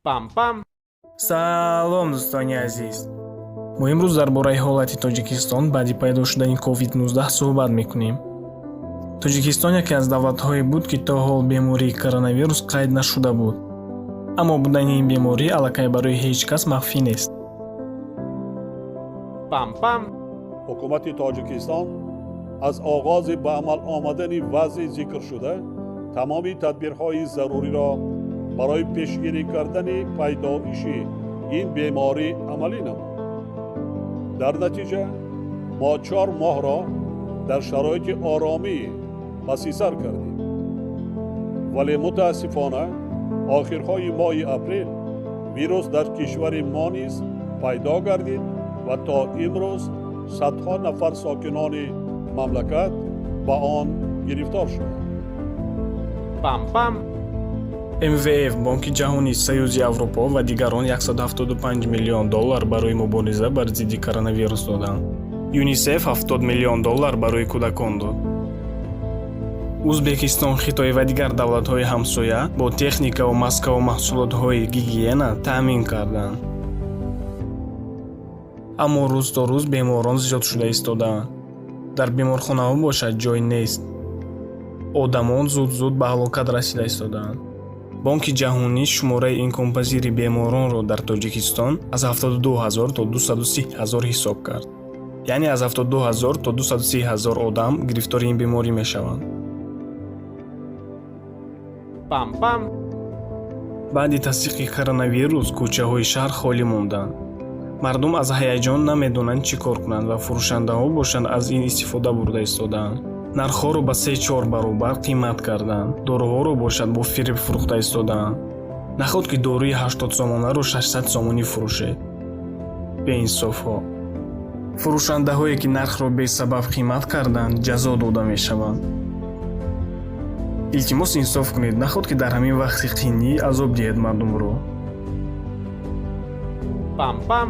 Пам-пам. Салом, дӯстони азиз. Мо имрӯз дар бораи ҳолати Тоҷикистон баъди пайдо шудани COVID-19 суҳбат мекунем. Тоҷикистон яке аз давлатҳое буд, ки то ҳол бемории коронавирус қайд нашуда буд. Аммо будани ин беморӣ аллакай барои ҳеҷ кас махфӣ нест. Пам-пам. Ҳукумати Тоҷикистон аз оғози ба амал омадани вазъи зикршуда тамоми тадбирҳои заруриро барои пешгирӣ кардани пайдоиши ин беморӣ амалӣ намуд. Дар натиҷа мо 4 моҳро дар шароити оромӣ паси сар кардем, вале мутаассифона охирҳои моҳи апрел вирус дар кишвари мо низ пайдо гардид ва то имрӯз садҳо нафар сокинони мамлакат ба он гирифтор шуданд. Пам-пам. МВФ, Бонки Ҷаҳонӣ, Союзи Аврупо ва дигарон 175 миллион доллар барои мубориза бар зидди коронавирус доданд. ЮНИСЕФ 70 миллион доллар барои кӯдакон дод. Узбекистон, Хитой ва дигар давлатҳои ҳамсоя бо техникаву маскаву маҳсулотҳои гигиена таъмин карданд. Аммо рӯз то рӯз беморон зиёд шуда истодаанд. Дар беморхонаҳо бошад, ҷой нест. Одамон зуд-зуд ба ҳалокат расида истодаанд. Бонки Ҷаҳонӣ шумораи имконпазири беморонро дар Тоҷикистон аз 72 ҳазор то 230 ҳазор ҳисоб кард. Яъне аз 72 ҳазор то 230 ҳазор одам гирифтори ин беморӣ мешаванд. Пам-пам. Баъди тасдиқи коронавирус кӯчаҳои шаҳр холӣ монданд. Мардум аз ҳаяҷон намедонанд, чӣ кор кунанд, ва фурӯшандаҳо бошанд, аз ин истифода бурда истодаанд. Нархҳоро ба се-чор баробар қимат карданд. Доруҳоро бошад, бо фиреб фурӯхта истодаанд. Наход ки доруи 80 сомонаро 600 сомонӣ фурӯшед. Беинсофҳо. Фурӯшандаҳое, ки нархро бесабаб қимат карданд, ҷазо дода мешаванд. Илтимос, инсоф кунед. Наход ки дар ҳамин вақти қинӣ азоб диҳед мардумро. Пам-пам.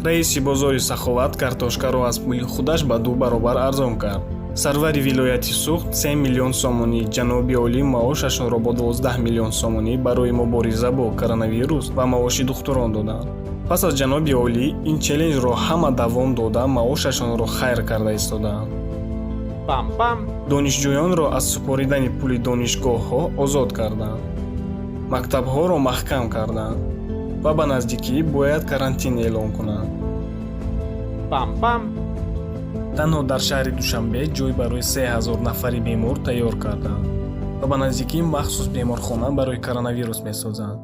Раиси бозори Саховат картошкаро аз пули худаш ба ду баробар арзон кард. Сарвари вилояти Суғд 3 миллион сомонӣ, ҷаноби олӣ маошашонро бо 12 миллион сомонӣ барои мубориза бо коронавирус ва маоши духтурон доданд. Пас аз ҷаноби олӣ ин челленҷро ҳама давом дода, маошашонро хайр карда истодаанд. Пам-пам. Донишҷӯёнро аз супоридани пули донишгоҳҳо озод карданд. Мактабҳоро маҳкам карданд ва ба наздикӣ бояд карантин эълон кунанд. Пам-пам. Танҳо дар шаҳри Душанбе ҷой барои 3000 нафари бемор тайёр карданд ва ба наздикӣ махсус беморхона барои коронавирус месозанд.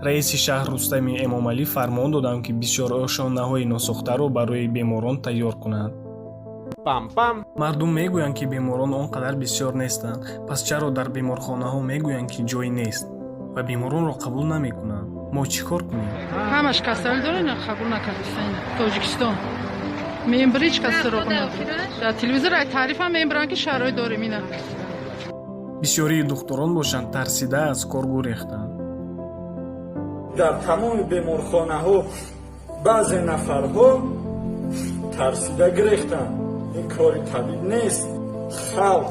Раиси шаҳр Рустами Эмомалӣ фармон доданд, ки бисёр ошёнаҳои носохтаро барои беморон тайёр кунанд. Пам-пам. Мардум мегӯянд, ки беморон он қадар бисёр нестанд. Пас чаро дар беморхонаҳо мегӯянд, ки ҷой нест ва беморонро қабул намекунанд? Мо чӣ кор кунем? Ҳамаш касалӣ дорем, қабул накардистан. Тоҷикистон мембри ҳеҷ кас суроғ надорад. Дар телевизор ай таърифам мембиранд, ки шароит дорем, ина. Бисёрии духтурон бошанд, тарсида аз кор гурехтанд. Дар тамоми беморхонаҳо баъзе нафарҳо тарсида гирехтанд. Ин кори табиб нест. Халқ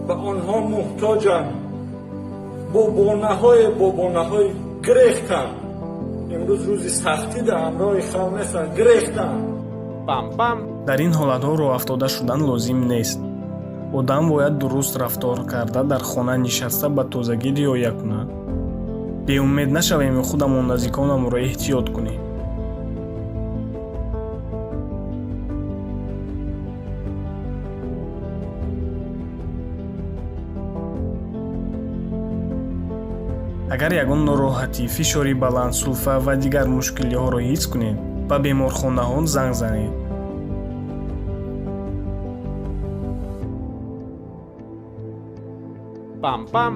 ба онҳо муҳтоҷанд. Бо баҳонаҳое гирехтанд. Имрӯз рӯзи сахтӣ да ҳамроҳи халқ нестанд, гирехтанд. Пам-пам. Дар ин ҳолатҳо роҳафтода шудан лозим нест. Одам бояд дуруст рафтор карда, дар хона нишаста, ба тозагӣ риоя кунад. Беумед нашавему худамон, наздиконамонро эҳтиёт кунем. Агар ягон нороҳатӣ, фишори баланд, сулфа ва дигар мушкилиҳоро ҳис кунед, ба беморхонаҳо занг занед. Пам-пам.